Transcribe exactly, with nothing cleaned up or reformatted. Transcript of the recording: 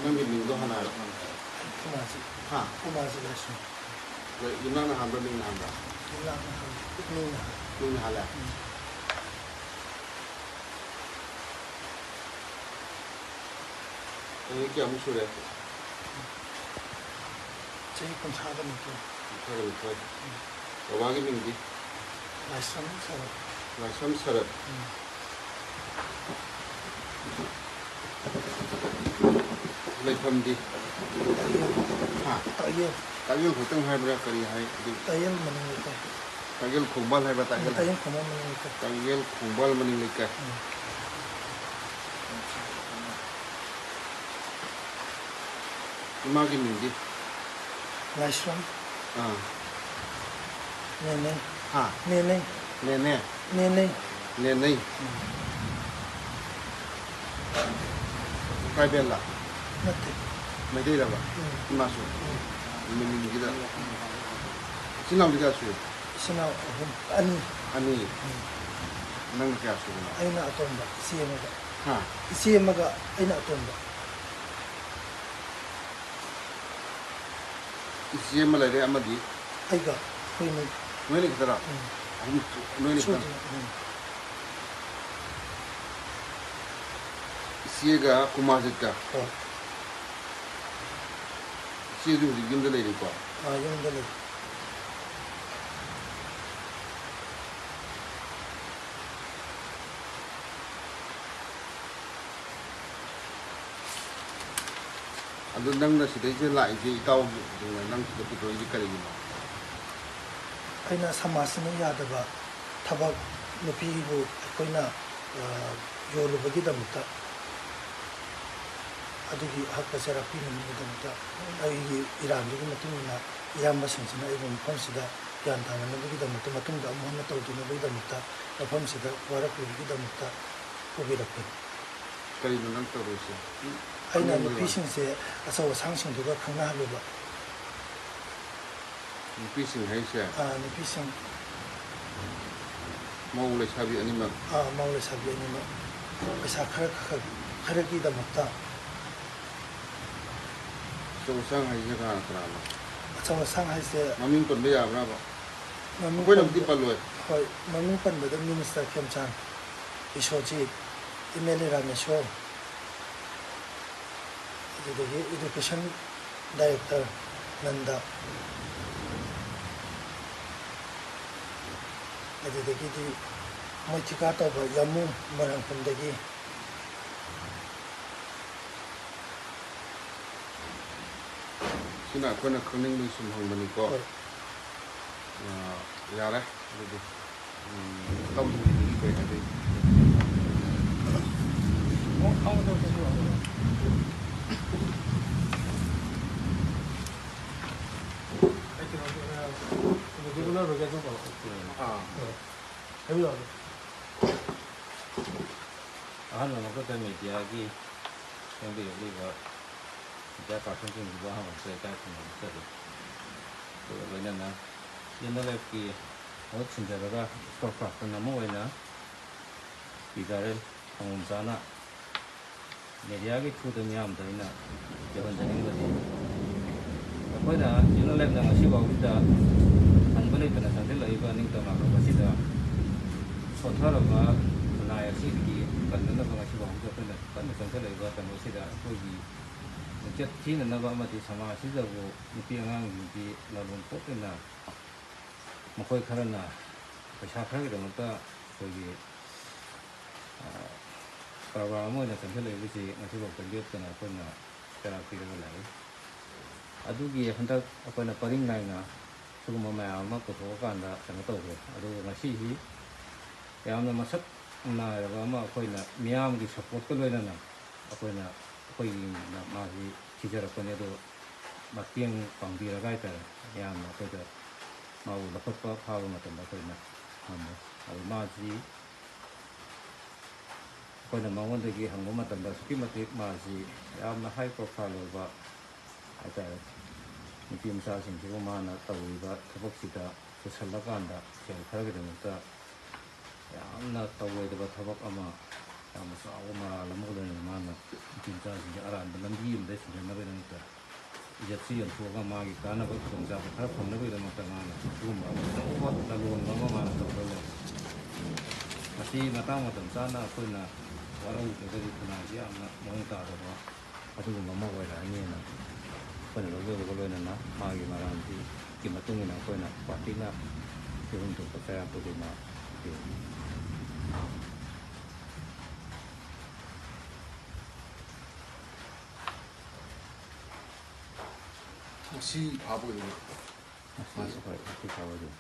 ꯅꯪꯒꯤ ꯃꯤꯡꯗꯣ ꯍꯥꯟꯅ ꯍꯥꯏꯔꯣ꯫ ꯊꯨꯃꯥꯖꯤ꯫ ꯍꯥ? ꯊꯨꯃꯥꯖꯤ ꯂꯥꯏꯁ꯭ꯔꯝ꯫ ꯌꯨꯝꯅꯥꯛꯅ ꯍꯥꯟꯕ꯭ꯔꯥ, ꯃꯤꯡꯅ ꯍꯥꯟꯕ꯭ꯔꯥ? ꯌꯨꯝꯅꯥꯛꯅ ꯍꯥꯜꯂꯤ꯫ ꯃꯤꯡꯅ ꯍꯥꯜꯂꯤ꯫ ꯃꯤꯡꯅ ꯍꯥꯜꯂꯦ? ꯎꯝ꯫ ꯆꯍꯤ ꯀꯌꯥꯃꯨꯛ ꯁꯨꯔꯦ? ꯆꯍꯤ ꯀꯨꯟꯊ꯭ꯔꯥꯒ ꯅꯤꯊꯣꯏ꯫ ꯀꯨꯟꯊ꯭ꯔꯥꯒ ꯅꯤꯊꯣꯏ꯫ ꯎꯝ꯫ ꯕꯕꯥꯒꯤ ꯃꯤꯡꯗꯤ? ꯂꯥꯏꯁ꯭ꯔꯝ ꯁꯔꯠ꯫ ꯂꯥꯏꯁ꯭ꯔꯝ ꯁꯔꯠ꯫ ꯎꯝ꯫ ꯂꯩꯐꯝꯗꯤ? ꯇꯥꯛꯌꯦꯜ꯫ ꯍꯥ? ꯇꯥꯛꯌꯦꯜ꯫ ꯇꯥꯛꯌꯦꯜ ꯈꯛꯇꯪ ꯍꯥꯏꯕ꯭ꯔꯥ, ꯀꯔꯤ ꯍꯥꯏ? ꯑꯗꯨ ꯇꯥꯛꯌꯦꯜ ꯃꯅꯤꯡ ꯂꯩꯀꯥꯏ꯫ ꯇꯥꯛꯌꯦꯜ ꯈꯣꯡꯕꯥꯜ ꯍꯥꯏꯕ꯭ꯔꯥ, ꯎꯝ, ꯇꯥꯛꯌꯦꯜ ꯍꯥꯏꯕ꯭ꯔꯥ? ꯇꯥꯛꯌꯦꯜ ꯈꯣꯡꯕꯥꯜ ꯃꯅꯤꯡ ꯂꯩꯀꯥꯏ꯫ ꯇꯥꯛꯌꯦꯜ ꯈꯣꯡꯕꯥꯜ ꯃꯅꯤꯡ ꯂꯩꯀꯥꯏ꯫ ꯎꯝ꯫ ꯏꯃꯥꯒꯤ ꯃꯤꯡꯗꯤ? ꯂꯥꯏꯁ꯭ꯔꯝ꯫ ꯑꯥ꯫ ꯅꯦꯅꯦ꯫ ꯍꯥ? ꯅꯦꯅꯦ꯫ ꯅꯦꯅꯦ? ꯅꯦꯅꯦ꯫ ꯅꯦꯅꯦ꯫ ꯎꯝ꯫ ꯇ꯭ꯔꯥꯏꯕꯦꯜꯂ? ꯅꯠꯇꯦ꯫ ꯃꯩꯇꯩꯔꯕ? ꯎꯝ꯫ ꯏꯃꯥꯁꯨ? ꯎꯝ꯫ ꯃꯅꯤꯡꯒꯤꯗ꯫ ꯏꯆꯤꯟ ꯏꯅꯥꯎꯗꯤ ꯀꯌꯥ ꯁꯨꯏ? ꯏꯆꯤꯟ ꯏꯅꯥꯎ ꯑꯍꯨꯝ, ꯑꯅꯤ꯫ ꯑꯅꯤ? ꯎꯝ꯫ ꯅꯪꯅ ꯀꯌꯥ ꯁꯨꯕꯅꯣ? ꯑꯩꯅ ꯑꯇꯣꯝꯕ, ꯏꯆꯦ ꯑꯃꯒ꯫ ꯍꯥ? ꯏꯆꯦ ꯑꯃꯒ ꯑꯩꯅ ꯑꯇꯣꯝꯕ꯫ ꯏꯆꯦ ꯑꯃ ꯂꯩꯔꯦ, ꯑꯃꯗꯤ? ꯑꯩꯒ, ꯑꯩꯈꯣꯏ ꯑꯅꯤ꯫ ꯅꯣꯏ ꯑꯅꯤ ꯈꯛꯇꯔꯣ? ꯎꯝ꯫ ꯑꯍꯨꯝ, ꯅꯣꯏ ꯑꯅꯤ ꯈꯛꯇꯪ? ꯁꯨꯗ꯭ꯔꯤ, ꯎꯝ꯫ ꯏꯆꯦꯒ ꯀꯨꯃꯥꯔꯖꯤꯠꯀ? ꯍꯣꯏ꯫ ꯏꯆꯦꯁꯨ ꯍꯧꯖꯤꯛ ꯌꯨꯝꯗ ꯂꯩꯔꯤꯀꯣ? ꯑꯥ, ꯌꯨꯝꯗ ꯂꯩ꯫ ꯑꯗꯨ ꯅꯪꯅ ꯁꯤꯗꯩꯁꯤꯗ ꯂꯥꯛꯏꯁꯦ, ꯏꯇꯥꯎꯁꯤꯡꯅ ꯅꯪ ꯁꯤꯗ ꯄꯨꯊꯣꯔꯛꯏꯁꯦ ꯀꯔꯤꯒꯤꯅꯣ? ꯑꯩꯅ ꯁꯃꯥꯖꯁꯤꯅ ꯌꯥꯗꯕ ꯊꯕꯛ, ꯅꯨꯄꯤꯕꯨ ꯑꯩꯈꯣꯏꯅ, ꯑ, ꯌꯣꯜꯂꯨꯕꯒꯤꯗꯃꯛꯇ, ꯑꯗꯨꯒꯤ ꯑꯍꯛꯄ ꯆꯩꯔꯥꯛ ꯄꯤꯅꯅꯕꯒꯤꯗꯃꯛꯇ ꯑꯩꯒꯤ ꯏꯔꯥꯟꯗꯨꯒꯤ ꯃꯇꯨꯡ ꯏꯟꯅ ꯏꯌꯥꯝꯕꯁꯤꯡꯁꯤꯅ ꯑꯩꯕꯨ ꯃꯐꯝꯁꯤꯗ ꯒ꯭ꯌꯥꯟ ꯇꯥꯅꯅꯕꯒꯤꯗꯃꯛꯇ, ꯃꯇꯨꯡꯗ ꯑꯃꯨꯛ ꯍꯟꯅ ꯇꯧꯗꯅꯕꯒꯤꯗꯃꯛꯇ ꯃꯐꯝꯁꯤꯗ ꯋꯥꯔꯛꯂꯤꯕꯒꯤꯗꯃꯛꯇ ꯄꯨꯕꯤꯔꯛꯄꯅꯤ꯫ ꯀꯔꯤꯅꯣ ꯅꯪ ꯇꯧꯔꯤꯁꯦ? ꯑꯩꯅ ꯈꯪꯅꯤꯡꯕꯒꯤ ꯋꯥꯅꯤ꯫ ꯅꯨꯄꯤꯁꯤꯡꯁꯦ ꯑꯆꯧ ꯑꯁꯥꯡꯁꯤꯡꯗꯨꯒ ꯈꯪꯅꯍꯜꯂꯨꯕ꯫ ꯅꯨꯄꯤꯁꯤꯡ ꯍꯥꯏꯁꯦ? ꯑꯥ, ꯅꯨꯄꯤꯁꯤꯡ꯫ ꯃꯧ ꯂꯩꯁꯥꯕꯤ ꯑꯅꯤꯃꯛ? ꯑꯥ, ꯃꯧ ꯂꯩꯁꯥꯕꯤ ꯑꯅꯤꯃꯛ꯫ ꯄꯩꯁꯥ ꯈꯔ ꯈꯔ ꯈꯔꯒꯤꯗꯃꯛꯇ꯫ ꯑꯆꯧ ꯑꯁꯥꯡ ꯍꯥꯏꯁꯦ ꯀꯅꯥ ꯀꯅꯥꯅꯣ? ꯑꯆꯧ ꯑꯁꯥꯡ ꯍꯥꯏꯁꯦ ꯃꯃꯤꯡ ꯄꯟꯕ ꯌꯥꯕ꯭ꯔꯕ? ꯃꯃꯤꯡ ꯑꯩꯈꯣꯏꯅꯕꯨꯗꯤ ꯄꯟꯕ- ꯄꯜꯂꯣꯏ꯫ ꯍꯣꯏ, ꯃꯃꯤꯡ ꯄꯟꯕꯗ minister ꯈꯦꯝꯆꯥꯟ, Biswajit, M L A Rameshwor, ꯑꯗꯨꯗꯒꯤ ꯏꯗꯨꯀꯦꯁꯟ ꯗꯥꯏꯔꯦꯛꯇꯔ ꯅꯟꯗ, ꯑꯗꯨꯗꯒꯤꯗꯤ ꯃꯣꯏ ꯊꯤꯀꯥ ꯇꯧꯕ ꯌꯥꯃꯨ ꯃꯣꯏꯔꯥꯡꯈꯣꯝꯗꯒꯤ꯫ ꯁꯤꯅ ꯑꯩꯈꯣꯏꯅ ꯈꯪꯅꯤꯡꯕꯒꯤ ꯁꯨꯝ ꯍꯪꯕꯅꯤꯀꯣ꯫ ꯍꯣꯏ꯫ ꯑꯥ, ꯌꯥꯔꯦ ꯑꯗꯨꯗꯤ꯫ ꯎꯝ, ꯇꯝꯕꯒꯤꯗꯤ ꯀꯩ ꯍꯥꯏꯗꯣꯏꯅꯣ? ꯑꯩ ꯀꯩꯅꯣ, ꯑ, ꯔꯦꯒꯨꯂꯔ ꯑꯣꯏꯒꯦ ꯑꯗꯨꯝ ꯇꯧꯔꯣ꯫ ꯑꯥ꯫ ꯍꯥꯏꯕꯤꯔꯛꯑꯣ꯫ ꯑꯍꯥꯟꯕ ꯃꯛꯇꯗ ꯃꯦꯗꯤꯌꯥꯒꯤ ꯆꯪꯕꯤꯔꯛꯂꯤꯕ ꯃꯦꯗꯤꯌꯥ ꯄꯥꯔꯁꯟꯁꯤꯡꯁꯤꯕꯨ ꯑꯍꯥꯟꯕꯃꯛꯇ ꯏꯀꯥꯏ ꯈꯨꯝꯅꯕ ꯆꯠꯂꯤ꯫ ꯑꯗꯨꯒ ꯂꯣꯏꯅꯅ ꯌꯨꯅꯂꯦꯞꯀꯤ ꯃꯍꯨꯠ ꯁꯤꯟꯖꯔꯒ ꯁ꯭ꯀꯣꯔ ꯀꯥꯔꯠ ꯑꯃ ꯑꯣꯏꯅ ꯄꯤ ꯒꯥꯔꯦꯜ ꯈꯣꯡꯉꯣꯝꯆꯥꯅ ꯃꯦꯗꯤꯌꯥꯒꯤ ꯊ꯭ꯔꯨꯗ ꯃꯤꯌꯥꯝꯗ ꯑꯩꯅ ꯌꯧꯍꯟꯖꯅꯤꯡꯕꯗꯤ, ꯑꯩꯈꯣꯏꯅ ꯌꯨꯅꯂꯦꯞꯅ ꯉꯁꯤ ꯐꯥꯎꯕꯗ ꯍꯟꯕ ꯂꯩꯇꯅ ꯆꯪꯁꯤꯜꯂꯛꯏꯕ ꯅꯤꯡꯇꯝ ꯂꯥꯛꯂꯕ ꯑꯁꯤꯗ ꯁꯣꯠꯊꯔꯕ ꯈꯨꯟꯅꯥꯏ ꯑꯁꯤꯒꯤ ꯀꯟꯅꯅꯕ ꯉꯁꯤ ꯐꯥꯎꯕꯗ ꯑꯩꯈꯣꯏꯅ ꯀꯟꯅ ꯆꯪꯁꯤꯜꯂꯛꯏꯕ ꯀꯩꯅꯣꯁꯤꯗ ꯑꯩꯈꯣꯏꯒꯤ ꯃꯤꯡꯆꯠ ꯊꯤꯅꯅꯕ ꯑꯃꯗꯤ ꯁꯃꯥꯖꯁꯤꯗꯕꯨ ꯅꯨꯄꯤ ꯑꯉꯥꯡꯁꯤꯡꯁꯤ ꯂꯥꯂꯣꯟ ꯄꯣꯠ ꯑꯣꯏꯅ ꯃꯈꯣꯏ ꯈꯔꯅ ꯄꯩꯁꯥ ꯈꯔꯒꯤꯗꯃꯛꯇ ꯑꯩꯈꯣꯏꯒꯤ, ꯑ, ꯀꯔꯕꯥꯔ ꯑꯃ ꯑꯣꯏꯅ ꯆꯪꯁꯤꯜꯂꯛꯏꯕꯁꯤ ꯉꯁꯤꯐꯥꯎꯗ ꯂꯦꯞꯇꯅ ꯑꯩꯈꯣꯏꯅ ꯆꯔꯥ ꯄꯤꯔꯒ ꯂꯥꯛꯏ꯫ ꯑꯗꯨꯒꯤ ꯍꯟꯗꯛ ꯑꯩꯈꯣꯏꯅ ꯄꯔꯤꯡ ꯅꯥꯏꯅ ꯁꯤꯒꯨꯝꯕ ꯃꯌꯥꯝ ꯑꯃ ꯄꯨꯊꯣꯛꯑꯀꯥꯟꯗ ꯀꯩꯅꯣ ꯇꯧꯈ꯭ꯔꯦ꯫ ꯑꯗꯨꯒ ꯉꯁꯤꯁꯤ ꯌꯥꯝꯅ ꯃꯁꯛ ꯅꯥꯏꯔꯕ ꯑꯃ ꯑꯩꯈꯣꯏꯅ ꯃꯤꯌꯥꯝꯒꯤ ꯁꯄꯣꯔꯠꯀ ꯂꯣꯏꯅꯅ ꯑꯩꯈꯣꯏꯅ, ꯑꯩꯈꯣꯏꯅ ꯃꯥꯁꯤ ꯊꯤꯖꯔꯛꯄꯅꯤ꯫ ꯑꯗꯣ ꯃꯇꯦꯡ ꯄꯥꯡꯕꯤꯔꯒ ꯍꯥꯏꯇꯥꯔꯦ, ꯌꯥꯝꯅ ꯑꯩꯈꯣꯏꯗ ꯃꯥꯕꯨ ꯂꯧꯈꯠꯄ ꯐꯥꯕ ꯃꯇꯝꯗ ꯑꯩꯈꯣꯏꯅ ꯉꯝꯃꯦ꯫ ꯑꯗꯨ ꯃꯥꯁꯤ ꯑꯩꯈꯣꯏꯅ ꯃꯉꯣꯟꯗꯒꯤ ꯍꯪꯕ ꯃꯇꯝꯗ ꯑꯁꯨꯛꯀꯤ ꯃꯇꯤꯛ ꯃꯥꯁꯤ ꯌꯥꯝꯅ ꯍꯥꯏ ꯄ꯭ꯔꯣꯐꯥꯏꯜ ꯑꯣꯏꯕ ꯍꯥꯏꯇꯥꯔꯦ, ꯅꯨꯄꯤ ꯃꯆꯥꯁꯤꯡꯁꯤꯕꯨ ꯃꯥꯅ ꯇꯧꯔꯤꯕ ꯊꯕꯛꯁꯤꯗ ꯄꯨꯁꯜꯂꯀꯥꯟꯗ ꯁꯦꯜ ꯈꯔꯒꯤꯗꯃꯛꯇ ꯌꯥꯝꯅ ꯇꯧꯔꯣꯏꯗꯕ ꯊꯕꯛ ꯑꯃ ꯌꯥꯝꯅ ꯆꯥꯎꯕ ꯃꯔꯥꯜ ꯑꯃꯒ ꯂꯣꯏꯅꯅ ꯃꯥꯅ ꯅꯨꯄꯤ ꯃꯆꯥꯁꯤꯡꯁꯦ ꯑꯔꯥꯟꯕ ꯂꯝꯕꯤ ꯑꯃꯗ ꯁꯤꯖꯤꯟꯅꯕꯒꯤꯗꯃꯛꯇ ꯏꯖꯠꯁꯤ ꯌꯣꯟꯊꯣꯛꯑꯒ ꯃꯥꯒꯤ ꯀꯥꯟꯅꯕ ꯈꯨꯗꯣꯡꯆꯥꯕ ꯈꯔ ꯐꯪꯅꯕꯒꯤꯗꯃꯛꯇ ꯃꯥꯅ ꯑꯗꯨꯒꯨꯝꯕ ꯑꯆꯧꯕ ꯂꯂꯣꯟꯕ ꯑꯃ ꯃꯥꯅ ꯇꯧꯔꯒ ꯂꯩ꯫ ꯃꯁꯤ ꯃꯇꯥꯡ ꯃꯇꯝ ꯆꯥꯅ ꯑꯩꯈꯣꯏꯅ ꯋꯥꯔꯧꯗ꯭ꯔꯒꯗꯤ ꯈꯨꯟꯅꯥꯏꯁꯤ ꯌꯥꯝꯅ ꯃꯑꯣꯡ ꯇꯥꯗꯕ ꯑꯗꯨꯒꯨꯝꯕ ꯑꯃ ꯑꯣꯏꯔꯛꯑꯅꯤꯅ ꯑꯩꯈꯣꯏꯅ ꯂꯧꯖꯕꯒ ꯂꯣꯏꯅꯅ ꯃꯥꯒꯤ ꯃꯔꯥꯜꯁꯤꯒꯤ ꯃꯇꯨꯡ ꯏꯟꯅ ꯑꯩꯈꯣꯏꯅ ꯄꯥꯔꯇꯤꯅ ꯄꯤꯐꯝ ꯊꯣꯛꯄ ꯆꯩꯔꯥꯛ ꯈꯨꯗꯤꯡꯃꯛ ꯄꯤ꯫ ꯉꯁꯤ ꯐꯥꯕ ꯑꯣꯏꯗꯣꯏꯅꯤ꯫ ꯉꯁꯤ, ꯍꯣꯏ, ꯉꯁꯤ ꯐꯥꯕ ꯑꯣꯏꯗꯣꯏꯅꯤ꯫